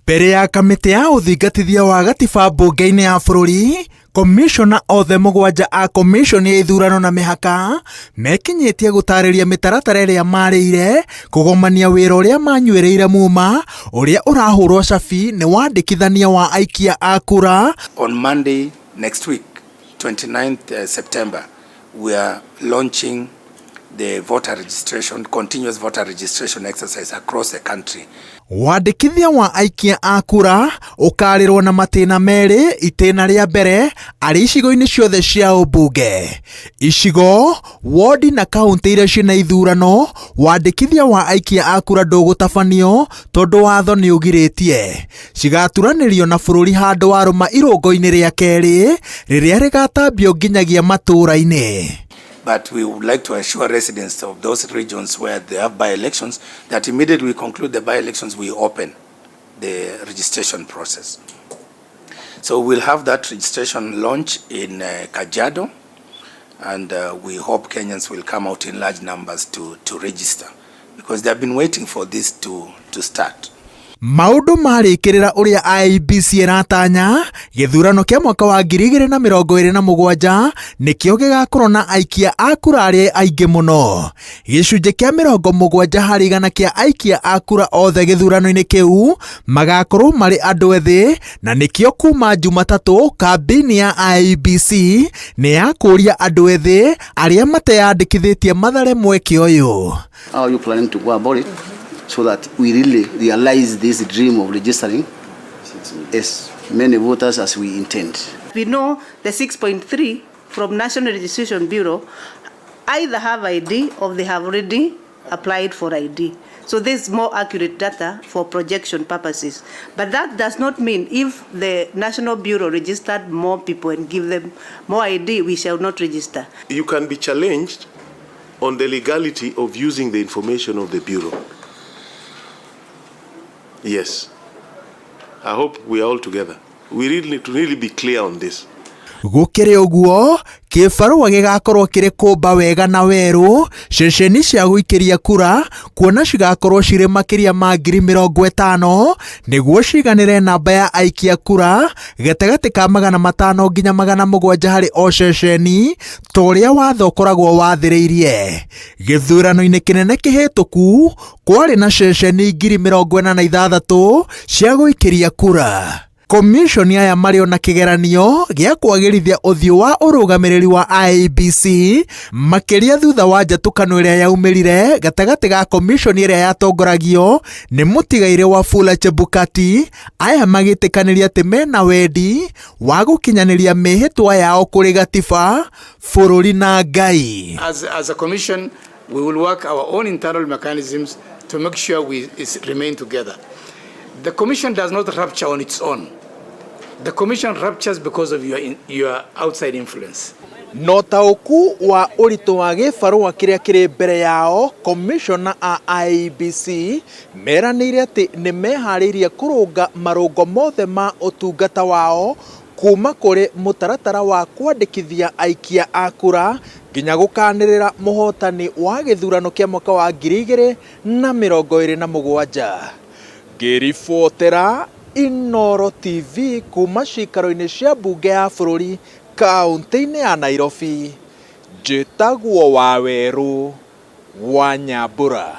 Mbere ya kamĩtĩ ya ũthingatithia wa gatiba mbunge-inĩ ya bũrũri, komishona othe mũgwanja a komishoni ya ithurano na mĩhaka mekinyĩtie gũtarĩria mĩtaratara ĩrĩa marĩire kũgomania wĩra ũrĩa manyuĩrĩire muma ũrĩa ũrahũrwo cabi nĩ wandĩkithania wa aikia a kura. On Monday next week, 29th September, we are launching the voter registration, continuous voter registration exercise across the country. Wandĩkithia wa aikia a kura ũkarĩrwo na matĩna merĩ. Itĩna rĩa mbere arĩ icigo-inĩ ciothe cia ũmbunge, icigo, wodi na kaũntĩ iria ciĩna ithurano, wandĩkithia wa aikia a kura ndũgũtabanio tondũ watho nĩ ũgirĩtie. Cigaturanĩrio na bũrũri handũ warũma irũngo-inĩ rĩa kerĩ rĩrĩa rĩgatambio nginyagia matũũra-inĩ. But we would like to assure residents of those regions where they have by-elections that immediately we conclude the by-elections, we open the registration process. So we'll have that registration launch in Kajiado, and we hope Kenyans will come out in large numbers to register, because they have been waiting for this to start. Maũndũ marĩkĩrĩra ũrĩa IEBC ĩratanya, gĩthurano kĩa mwaka wa 2027 nĩkĩo gĩgakorwo na aikia a kura arĩa aingĩ mũno. Gĩcunjĩ kĩa 70% kĩa aikia a kura othe gĩthurano-inĩ kĩu magakorwo marĩ andũ ethĩ, na nĩkĩo kuma Jumatatũ kambĩini ya IEBC nĩ ya kũũria andũ ethĩ arĩa mateyandĩkithĩtie mathare mweke ũyũ. How are you planning to go about it so that we really realize this dream of registering as many voters as we intend? We know the 6.3 from National Registration Bureau either have ID or they have already applied for ID. So this is more accurate data for projection purposes. But that does not mean if the National Bureau registered more people and give them more ID, we shall not register. You can be challenged on the legality of using the information of the Bureau. Yes. I hope we are all together. We really need to really be clear on this. Gũkĩrĩ ũguo, kĩbarũa gĩgakorwo kĩrĩ kũmba wega na werũ ceceni cia gũikĩria kura, kuona cigakorwo cirĩ makĩria ma 50,000 nĩguo ciganĩre namba ya aikia kura gatagatĩ ka 500 nginya 700 harĩ o ceceni, ta ũrĩa watho ũkoragwo wathĩrĩirie. Gĩthurano-inĩ kĩnene kĩhĩtũku kwarĩ na ceceni 46,000 cia gũikĩria kura. Komishoni aya marĩ ona kĩgeranio gĩa kwagĩrithia ũthiũ wa ũrũgamĩrĩri wa IEBC, makĩria thutha wa njatũkano ĩrĩa yaumĩrire gatagatĩ ga komishoni ĩrĩa yatongoragio nĩ mũtigairĩ Wafula Chebukati. Aya magĩtĩkanĩria atĩ mena wendi wa gũkinyanĩria mĩhĩtwa yao kũrĩ gatiba, bũrũri na Ngai. As a commission, we will work our own internal mechanisms to make sure we remain together. The commission does not rupture on its own. The commission ruptures because of your outside influence. Na ũtaũku wa ũritũ wa gĩbarũa kĩrĩa kĩrĩ mbere yao, komishona a IEBC meranĩire atĩ nĩ meharĩirie kũrũnga marũngo mothe ma ũtungata wao, kuma kũrĩ mũtaratara wa kwandĩkithia aikia a kura nginya gũkanĩrĩra mũhotani wa gĩthurano kĩa mwaka wa 2027. Ngĩribotera Inooro TV kuma cikaro-inĩ cia mbunge ya bũrũri kaũntĩ-inĩ ya Nairobi, njĩtagwo Wawerũ wa Nyambura.